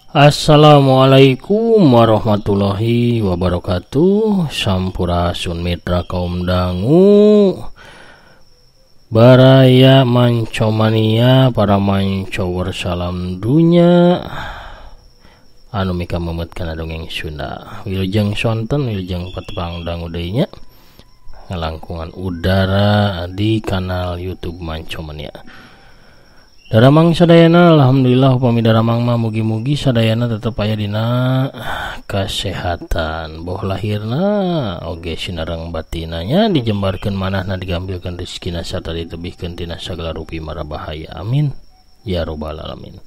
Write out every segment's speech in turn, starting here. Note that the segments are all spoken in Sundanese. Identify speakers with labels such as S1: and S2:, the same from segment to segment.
S1: Assalamualaikum warahmatullahi wabarakatuh. Sampurasun mitra kaum dangu, baraya mancomania, para mancower salam dunya anu mika memet kana dongeng Sunda. Wilujeng sonten, wilujeng patepang dangu deui nya ngalangkungan udara di kanal YouTube Mancomania. Daramang sadayana, alhamdulillah upami daramang mah mugi-mugi sadayana tetep aya dina kasehatan, boh lahirna oge sinareng batinanya, dijembarkeun manahna, digambilkeun rezekina sarta ditebihkeun tina sagala rupi mara bahaya. Amin ya robbal alamin.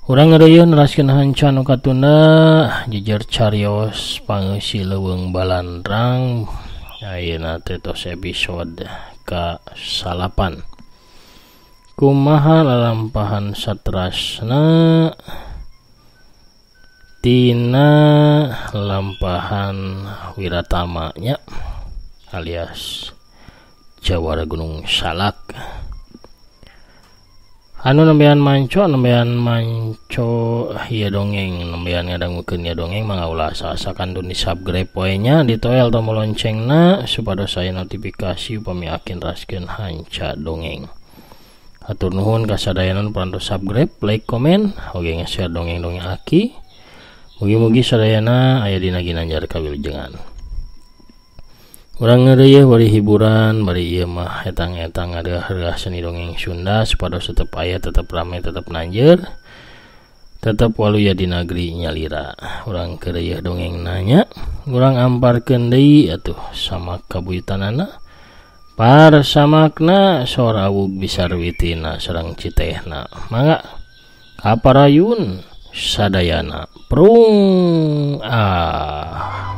S1: Urang ngareuyeun neraskeun hanca nu katunda jejer carios pangeusi leuweung balandrang. Ayeuna teh tos episode ka-9. Kumaha lalampahan satrasna tina lampahan Wiratama nya alias Jawara Gunung Salak. Anu nembean manco ieu dongeng, nembean ngadangukeun ieu dongeng mangga ulah asa-asa kantun di subscribe poe nya, ditoel tombol loncengna supados aya notifikasi upami akin raskeun hanca dongeng. Hatur nuhun ka sadayana nu parantos subscribe, like, komen, oge nge-share dongeng-dongeng aki. Mugi-mugi sadayana aya dina ginanjar kawilujengan. Urang ngeureuyeun bari hiburan, bari ieu mah etang-etang ngadeuh-reuh seni dongeng Sunda supados tetep aya, tetep rame, tetep nanjeur, tetep waluya di nagri nyalira. Urang keureuyeun dongeng nanya, urang amparkeun deui atuh sama kabuyutanana. Parsamakna sora awug bisarwitina sareng citehna. Mangga kaparayun sadayana prung ah.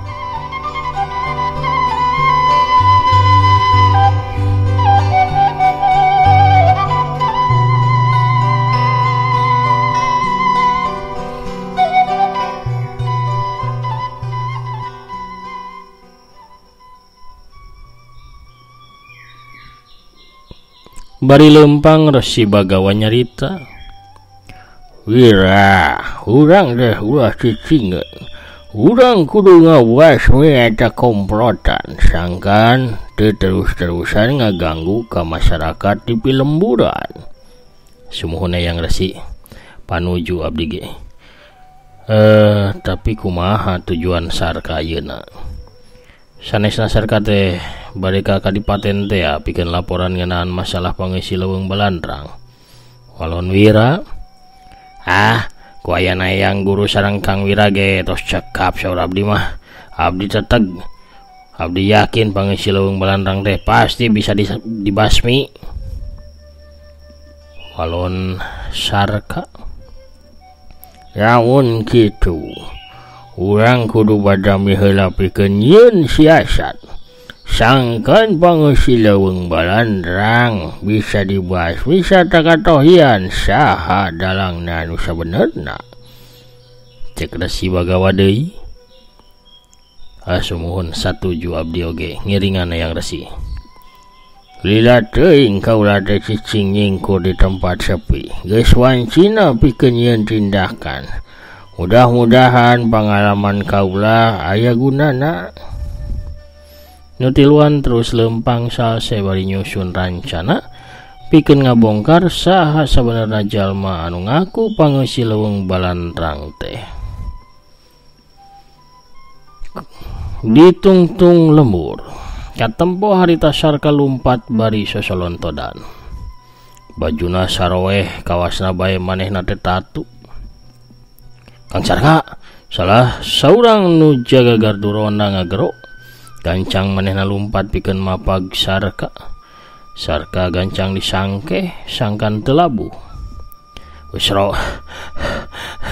S1: Bari lempang Resi Bagawa nyarita, "Wira, urang deh ulah cicingeun. Urang kudu ngawasmi eta komplotan sangkan teu terus-terusan ngaganggu ka masyarakat di pilemburan." Sumuhun yang Resi panuju abdi ge. Tapi kumaha tujuan Sarka ayeuna? Sanesna Sarka teh bade ka kadipaten teh pikeun laporan ngeunaan masalah pangeusi leuweung balandrang. Walon Wira, ah, ku ayana yang guru sareng Kang Wira ge tos cekap saur abdi mah. Abdi teteg, abdi yakin pangeusi leuweung balandrang teh pasti bisa dibasmi. Walon Sarka, lamun kitu urang kudu badami heula pikeun nyieun siasat. Sangkan pangeusi leuweung balandrang bisa dibasmi sarta katohian saha dalangna anu sabenerna. Cek Resi Bagawa deui. Sumuhun satuju abdi oge ngiringan yang Resi. Lila teuing kaula teh cicing nyingkur di tempat sepi. Geus wancina pikeun nyieun tindakan. Mudah-mudahan pengalaman kaula aya gunana. Nu tiluan terus lempang salse bari nyusun rancana pikeun ngabongkar saha sabenerna jalma anu ngaku pangeusi leuweung balandrang teh. Ditungtung lembur, katempo harita Sarka lumpat bari sosolontodan. Bajuna saroeh, kawasna bae manehna teh tatu. Kang Sarka, salah saurang nu jaga gardu ronda ngagero. Gancang manehna lumpat pikeun mapag Sarka. Sarka gancang disangkeh, sangkan teu labuh. Usro,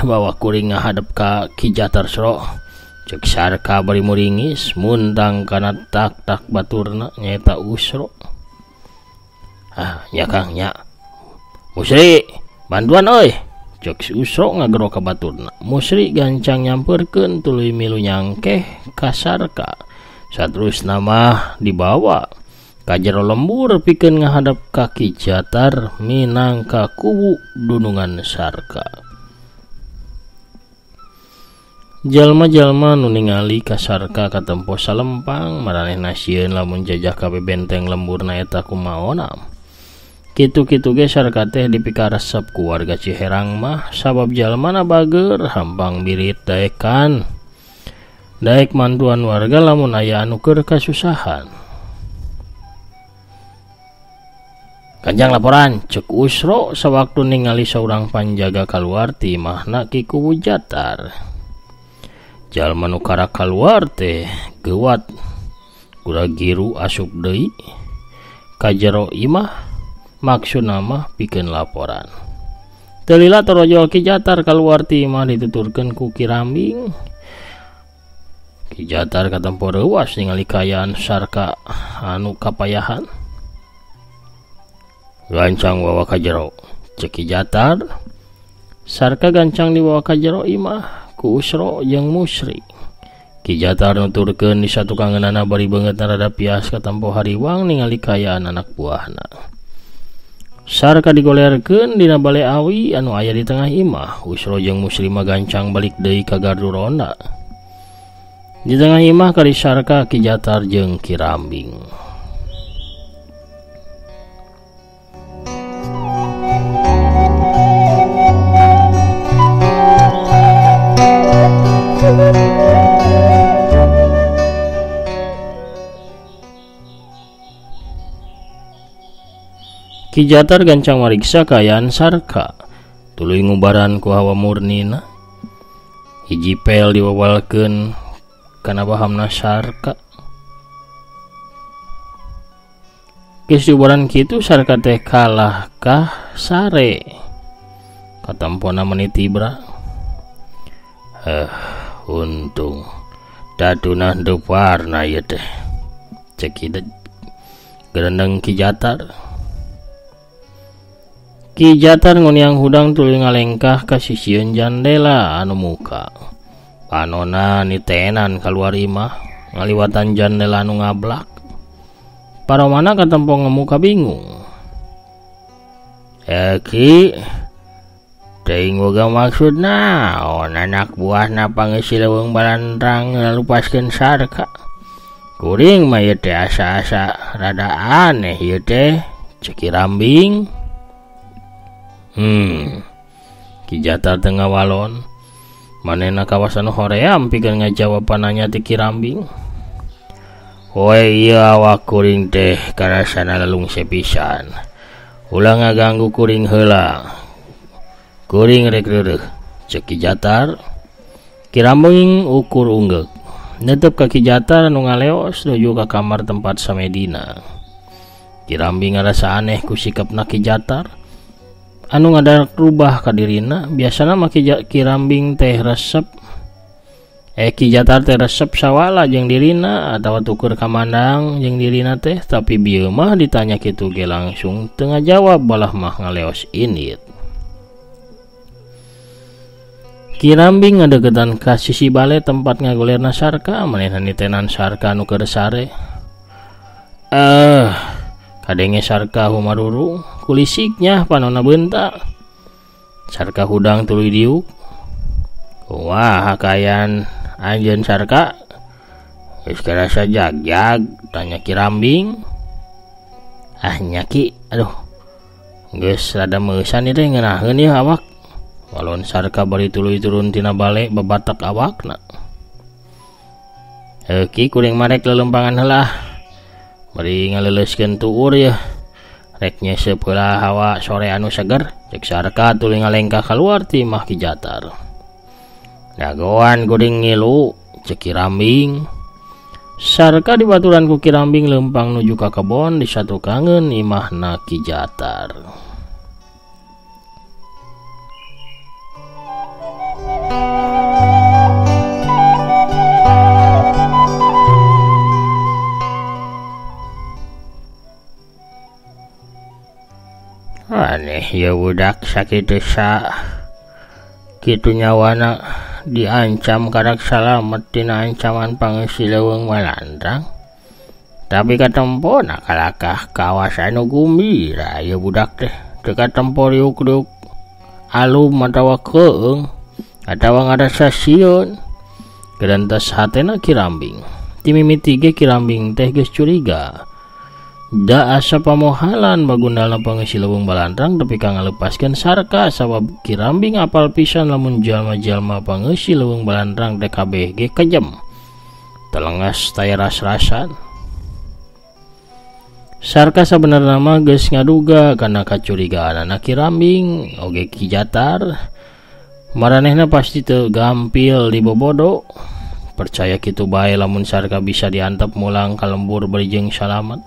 S1: bawa kuring ngahadep ka Ki Jatar Sro. Cek Sarka bari muringis, muntang kana tak-tak baturna nyaeta Usro. Ah, nya Kang nya. Musri, bantuan euy. Cek Usro ngagero ka baturna. Musri gancang nyamperkeun tuluy milu nyangkeh ka Sarka. Saterusna mah dibawa ka jero lembur pikeun ngahadap ka Ki Jatar minangka kuwu dunungan Sarka. Jalma-jalma nu ningali ka Sarka katempo salempang maranehna sieun lamun jajah ka benteng lemburna eta kumaona. Kitu-kitu ge Sarka teh dipikaresep ku warga Ciherang mah sabab jalmana bager hampang birit daekan. Daek mantuan warga lamun aya anu keur kasusahan. Kanjang laporan cek Usro sawaktu ningali saurang panjaga kaluar ti imahna Ki Kuwu Jatar. Jalma nu karak kaluar teh geuwat gura-giru asup deui ka jero imah maksudna mah pikeun laporan. Teu lila torojol Ki Jatar kaluar ti imah dituturkeun ku Ki Rambing. Ki Jatar katempo reuwas ningali kaayaan Sarka anu kapayahan. Gancang wawa ka jero cek Ki Jatar. Sarka gancang dibawa ka jero imah ku Usro jeung Musri. Ki Jatar nuturkeun di satukangeunana bari beungeutna rada pias katempo hariwang ningali kaayaan anak buahna. Sarka digolerkeun dina bale awi anu aya di tengah imah. Usro jeung Musri mah gancang balik deui ka gardu ronda. Di tengah imah kali Sarka, Ki Jatar jeung Ki Rambing. Ki Jatar gancang mariksa kaayaan Sarka, tuluy ngubaran ku hawa murnina. Hiji pel diwawalkeun kana bahamna Sarka. Geus diubaran kitu Sarka teh kalah kah sare. Katampona meuni tibra. Untung daduna henteu warna ieu teh. Cek gerendeng Ki Jatar. Ki Jatar nguniang hudang tuluy ngalengkah ka sisieun jandela anu muka. Panona nitenan kaluar imah ngaliwatan jandela anu ngablak. Paromana katempo ngemuka bingung. Ki, teuing boga maksud naon anak buahna pangeusi leuweung balandrang ngalupaskeun Sarka. Kuring mah ieu teh asa-asa rada aneh ieu teh, cek Ki Rambing. Ki Jatar teu ngawalon. Manehna kawasan hoream pikeun ngajawab pananya ti Ki Rambing. Hoe ieu awak kuring teh karasana lalungse pisan. Ulah ngaganggu kuring heula. Kuring rek reureuh, cek Ki Jatar. Ki Rambing ukur unggeuk. Netep ka Ki Jatar anu ngaleos nuju ka kamar tempat samedina. Ki Rambing ngarasa aneh ku sikapna Ki Jatar anu ngadarak rubah ka dirina. Biasana mah Ki Rambing teh resep Ki Jatar teh resep sawala jeung dirina atawa tukur kamandang jeung dirina teh, tapi bieu mah ditanya kitu ge langsung teu ngajawab balah mah ngaleos indit. Ki Rambing ngadeukeutan ka sisi bale tempat ngagolerna Sarka, manehna nitenan Sarka anu keur sare. Kadenge Sarka humarurung kulisiknya panona beunta. Sarka hudang tuluy diuk. Kumaha kaayaan anjeun Sarka? Geus karasa jagjag, tanya Ki Rambing. Ah nya Ki, aduh. Geus rada meusan ieu teh ngeunaheun ieu awak. Walon Sarka bari tuluy turun tina bale babatak awakna. Heuh Ki, kuring marek lelempangan heula. Bari ngaleuleuskeun tuur yeuh. Rek nyeseup heula hawa sore anu seger, cek Sarka tuluy ngalengkah kaluar ti imah Ki Jatar. Dagoan kuring ngilu, cek Ki Rambing. Sarka dibaturan ku Ki Rambing lempang nuju ka kebon di satukangeun imahna Ki Jatar. Aneh ya budak sakitu sa kitu nyawana diancam karak salamet tina ancaman pangeusi leuweung malandrang. Tapi katempona kalakah kawasan anu gumbira ieu budak teh teu katempo riuk-riuk alum atawa keung atawa ngarasa sieun. Gedantas hatena Ki Rambing. Ti mimiti ge Ki Rambing teh geus curiga. Da asa pamohalan bagundalna pangeusi Leuweung Balandrang tepi ka ngalepaskeun Sarka sabab Ki Rambing apal pisan lamun jalma-jalma pangeusi Leuweung Balandrang teh kabeh ge kejem. Telengas taya ras-rasan. Sarka sabenerna mah geus ngaduga kana kacurigaanana Ki Rambing oge Ki Jatar. Maranehna pasti teu gampil dibobodo. Percaya kitu bae lamun Sarka bisa diantep mulang ka lembur bari jeung salamet.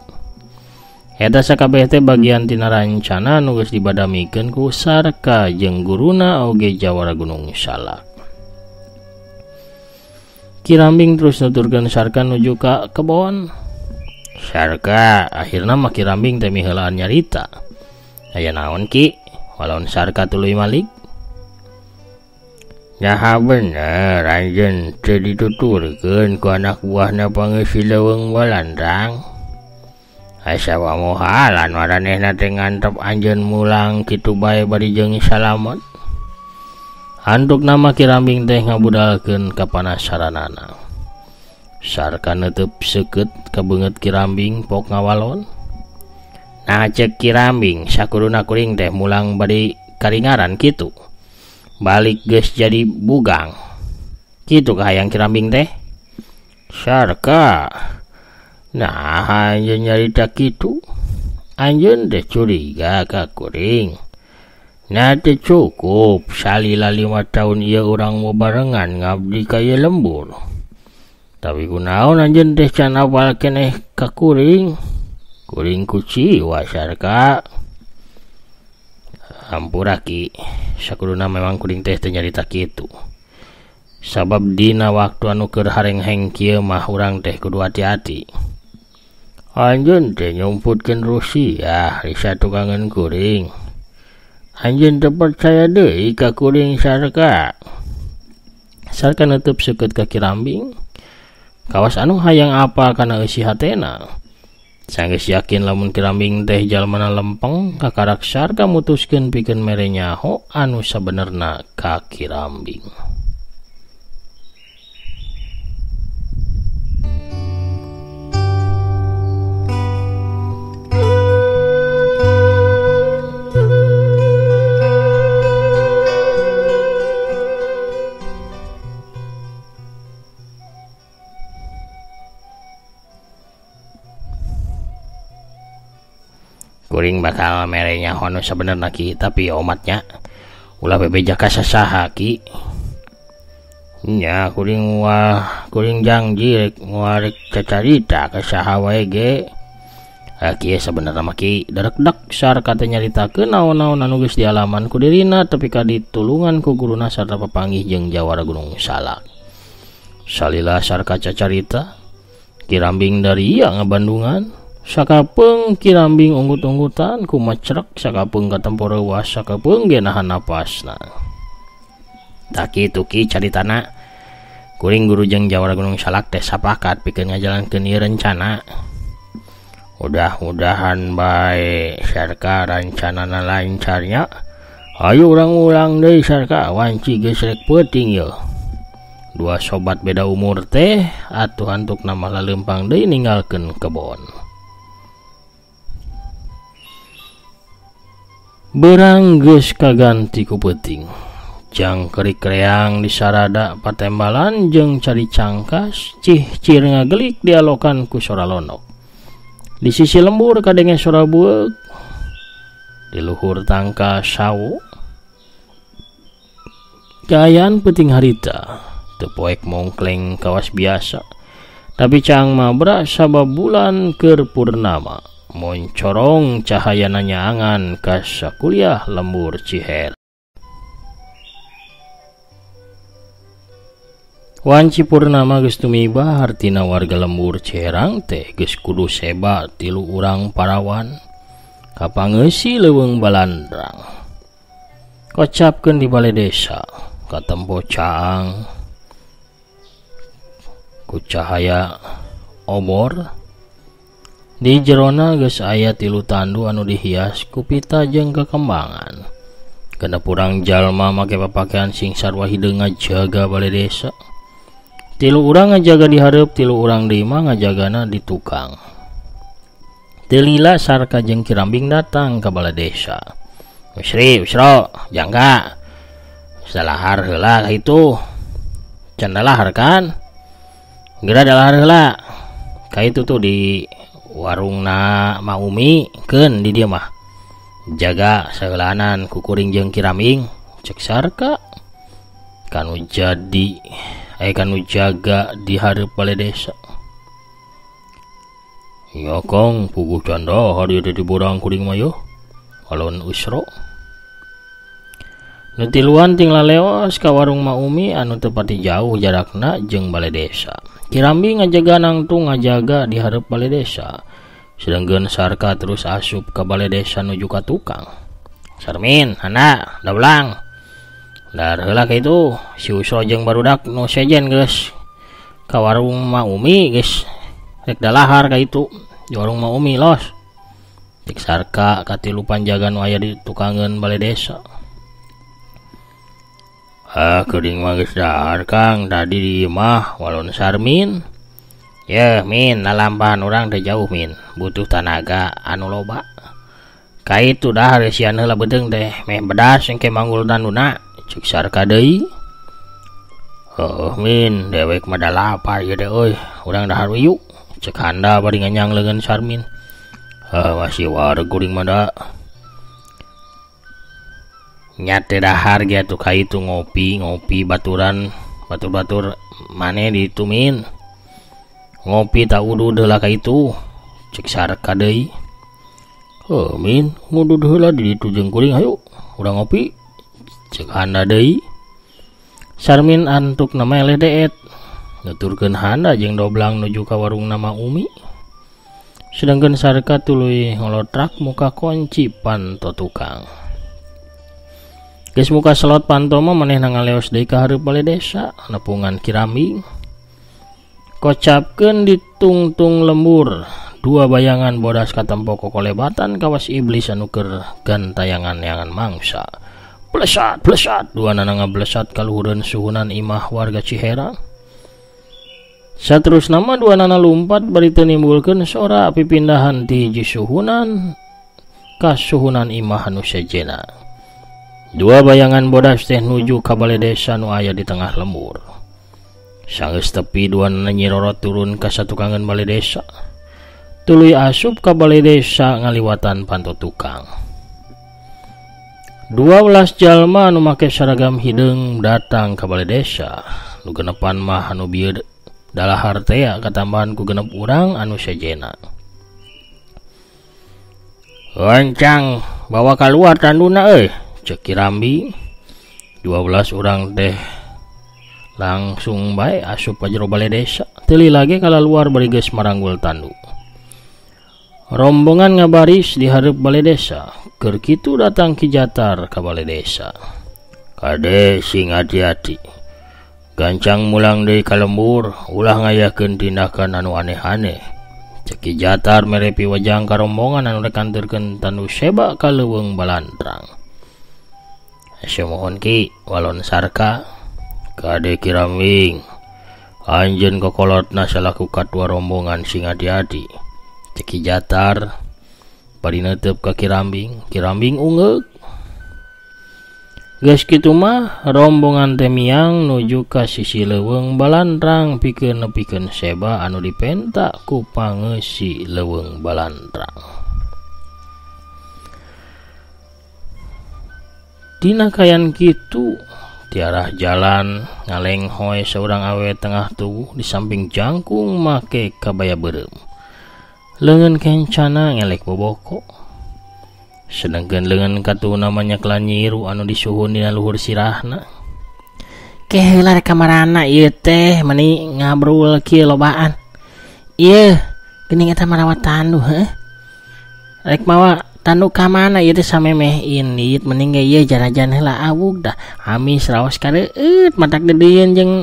S1: Eta sakabeh teh bagian tina rancana nu geus dibadamikeun ku Sarka jeung guruna oge Jawara Gunung Salak. Ki Rambing terus nuturkeun Sarka nuju ka kebon. Sarka akhirna mah Ki Rambing teh miheulaan nyarita. Aya naon Ki? Walaun Sarka tuluy malik. Naha bener anjeun teu dituturkeun ku anak buahna pangeusi Leuweung Balandrang. Asa pamohalan maranehna teh ngantep anjeun mulang kitu bae bari jeung salamet. Antuk nama Ki Rambing teh ngabudalkeun kapanasaranana. Sarka neuteub seukeut ka beungeut Ki Rambing pok ngawalon. Nah ceuk Ki Rambing sakuduna kuring teh mulang bari karingaran kitu. Balik geus jadi bugang. Kitu kahayang Ki Rambing teh. Sarka nah anjeun nyarita kitu. Anjeun teh curiga ka kuring. Nah teu cukup salila 5 tahun ieu urang babarengan ngabdi ka ieu lembur. Tapi kunaon anjeun teh can apal keneh ka kuring. Kuring kuciwa Sarka. Hampura Ki, sakuduna memang kuring teh teu nyarita kitu. Sabab dina waktu anu keur harengheng kieu mah urang teh kudu hati-hati. Anjeun teh nyumputkeun Rusia risa tukangeun kuring. Anjeun teu percaya deui ka kuring Sarka. Sarka neuteub seukeut ka Ki Rambing. Kawas anu hayang apal kana eusi hatena. Sanggeus yakin lamun Ki Rambing teh jalmana lempeng, kakarak Sarka mutuskeun pikeun mere nyaho anu sabenerna ka Ki Rambing. Kuring bakal mere nyaho anu sabenerna Ki, tapi omatnya ulah bebeja ka sasaha Ki. Nya kuring wah kuring janji rek moal rek cacarita ka saha wae ge. Kieu sabenerna mah Ki darekdek Sarka teh nyaritakeun naon-naon anu geus dialaman ku dirina tepi ka ditulungan ku guruna sarta papanggih jeung Jawara Gunung Salak. Salila Sarka cacarita, Ki Rambing dari ieu ngabandungan. Sakapeung Ki Rambing unggut-unggutan kumacrek sakapeung katempo reuas sakapeung ge nahan napasna. Tah kitu Ki caritana. Kuring guru jeung Jawara Gunung Salak teh sapakat pikeun ngajalankeun ieu rencana. Mudah-mudahan bae Sarka rancanana lancarnya. Ayo urang ulang deui Sarka wanci geus rek peuting yeuh. Dua sobat beda umur teh atuh antukna mah laleumpang deui ninggalkeun kebon. Berang geus kaganti ku peuting. Jangkerik reang disarada patembalan jeung cari cangkas cih-cir ngagelik dialokan ku sora lonok. Di sisi lembur kadenge sora bueuk. Di luhur tangka sawo. Kaayaan peuting harita teu poek mongkleng kawas biasa. Tapi caang mabra sabab bulan keur purnama. Moncorong cahayana nyaangan ka sakuliah lembur Ciher. Wanci purnama geus tumiba hartina warga lembur Ciherang teh geus kudu seba tilu urang parawan ka pangeusi Leuweung Balandrang. Kocapkeun di bale desa katempo caang ku cahaya obor. Di jerona geus aya 3 tandu anu dihias ku pita jeung kekembangan. Genep urang jalma make papakaian sing sarua hideung ngajaga bale desa. Tilu urang ngajaga di hareup, tilu urang deui mah ngajagana di tukang. Teu lila Sarka jeung Kirambing datang ka balai desa. Usri, Usro, jangka. Salahar heula ka itu. Can dalahar kan? Geura dalahar heula. Ka itu tuh di warungna Ma Umi keun di dieu mah. Jaga saheulanan ku kuring jeung Kirambing, cek Sarka. Kanu jadi kanu jaga di hareup balai desa. Ya Kang, puguh can dahar ieu teh diborang kuring mah yeuh. Walon Usro. Nu tiluan ting laleos ka warung Ma Umi anu teu pati jauh jarakna jeung balai desa. Kirambing ngajaga nangtung ngajaga di hareup balai desa. Sedengkeun Sarka terus asup ka balai desa nuju ka tukang. Sarmin, hana, dablang. Dar heula ka itu si Usro jeung barudak nu sejen geus ka warung Ma Umi geus rek dalahar ka itu di warung Ma Umi los. Cek Sarka ka tilu panjaga nu aya di tukangeun balai desa. Ah, geuning mah geus dahar Kang, tadi di imah walon Sarmin. Yeuh Min, lalampahan urang teh jauh Min, butuh tanaga anu loba. Ka itu dahar sian heula beuteung teh, meh bedas engke manggul tanduna, cek Sarka deui. Heuh Min, dewek mah da lapar ieu teh euy, urang dahar we yuk, cek Handa bari nganyang leungeun Sarmin. Heuh masih wareg kuring mah da. Nya teh dahar ge atuh ka itu ngopi-ngopi baturan, batur-batur maneh di itu Min. Ngopi tak udud heula ka itu, cek Sarka deui. Heuh Min, ngudud heula di ditu jeung kuring hayu, urang ngopi, cek Handa deui. Sarmin antuk na meleh deet, nuturkeun Handa jeung Doblang nuju ka warungna Ma Umi. Sedangkeun Sarka tuluy ngolotrak muka kunci panto tukang. Geus muka slot panto mah manehna ngaleos deui ka hareup balai desa, nepungan Kirambing. Kocapkeun ditungtung lembur, dua bayangan bodas katempo kokolebatan kawas iblis anu keur gantayangan-yangan mangsa. Blesat, blesat, dua nana ngablesat kaluhureun suhunan imah warga Ciherang. Saterusna mah dua nana lumpat bari teu nimbulkeun sora pipindahan ti hiji suhunan ka suhunan imah anu sejenna. Dua bayangan bodas teh nuju ka balai desa nu aya di tengah lembur. Sanggeus tepi dua nana nyirorot turun ka satukangeun balai desa. Tuluy asup ka balai desa ngaliwatan panto tukang. 12 jalma anu make seragam hideung datang ka balai desa. Nu genepan mah anu bieu dalahar tea katambahan ku genep urang anu sejenna. Wancang bawa kaluar tanduna euy, cek Kirambi. 12 urang teh langsung bae asup ka jero balai desa. Teu lila ge kalaluar bari geus maranggul tandu. Rombongan ngabaris di hareup balai desa. Keur kitu datang Ki Jatar ka balai desa. Kade sing hati-hati. Gancang mulang deui ka lembur, ulah ngayakeun tindakan anu aneh-aneh. Cek Ki Jatar mere piwejang ka rombongan anu rek anterkeun tandu seba ka leuweung balantrang. Sumuhun Ki, walon Sarka. Kade Kirambing, anjeun kokolotna salaku katua rombongan sing hati-hati. Cek Ki Jatar bari neuteup ka Kirambing, Kirambing ungeuk. Geus kitu mah rombongan teh miang nuju ka sisi leuweung balantrang pikeun nepikeun seba anu dipenta ku pangeusi leuweung balantrang. Dina kayan kitu tiarah jalan ngalenghoy saurang awe tengah tubuh di samping jangkung make kabaya beureum. Leungeun kencana ngelek boboko. Sedangkeun leungeun katuhna mah nyeklan nyiru anu disuhun dina luhur sirahna. Ke heula rek kamarana ieu teh meni ngabrul kieu lobaan. Ieu geuning eta marawat tandu heuh. Rek mawa tandu ka mana ieu teh samemeh indit mending ge ieu jarajan heula awug dah. Amis raos kareueut matak deudeuieun jeung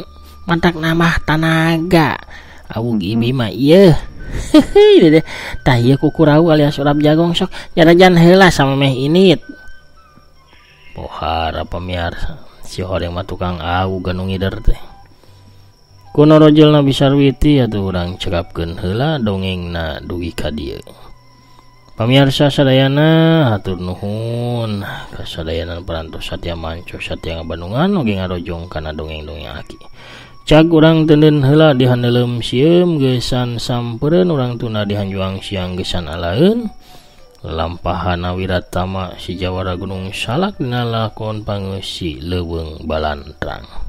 S1: matak nambah tanaga. Awug ibi mah ieu. Hehehe tah ieu kukurau alias urap jagong sok jarajan heula samemeh indit. Pohara pamiarsa si horeng mah tukang awug anu ngider teh. Ku norojel Nabi Sarwiti atuh urang cekapkeun heula dongengna dugi ka dieu. Pamiarsa sadayana hatur nuhun kasadayanan parantos satya manco satya ngabandungan oge ngarojong kana dongeng-dongeng aki. Cag urang teuneun heula di handeuleum sieum geusan sampereun urang tuna di hanjuang siang geusan alaeun. Lampahana Wiratama si Jawara Gunung Salak dina lakon pangeusi Leuweung Balantrang.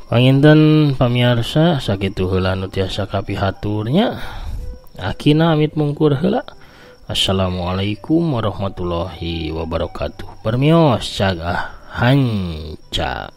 S1: Panginten pamiarsa sakitu heula nu tiasa kapihaturnya. Akina amit mungkur heula. Assalamualaikum warahmatullahi wabarakatuh. Permios cag ah hanca.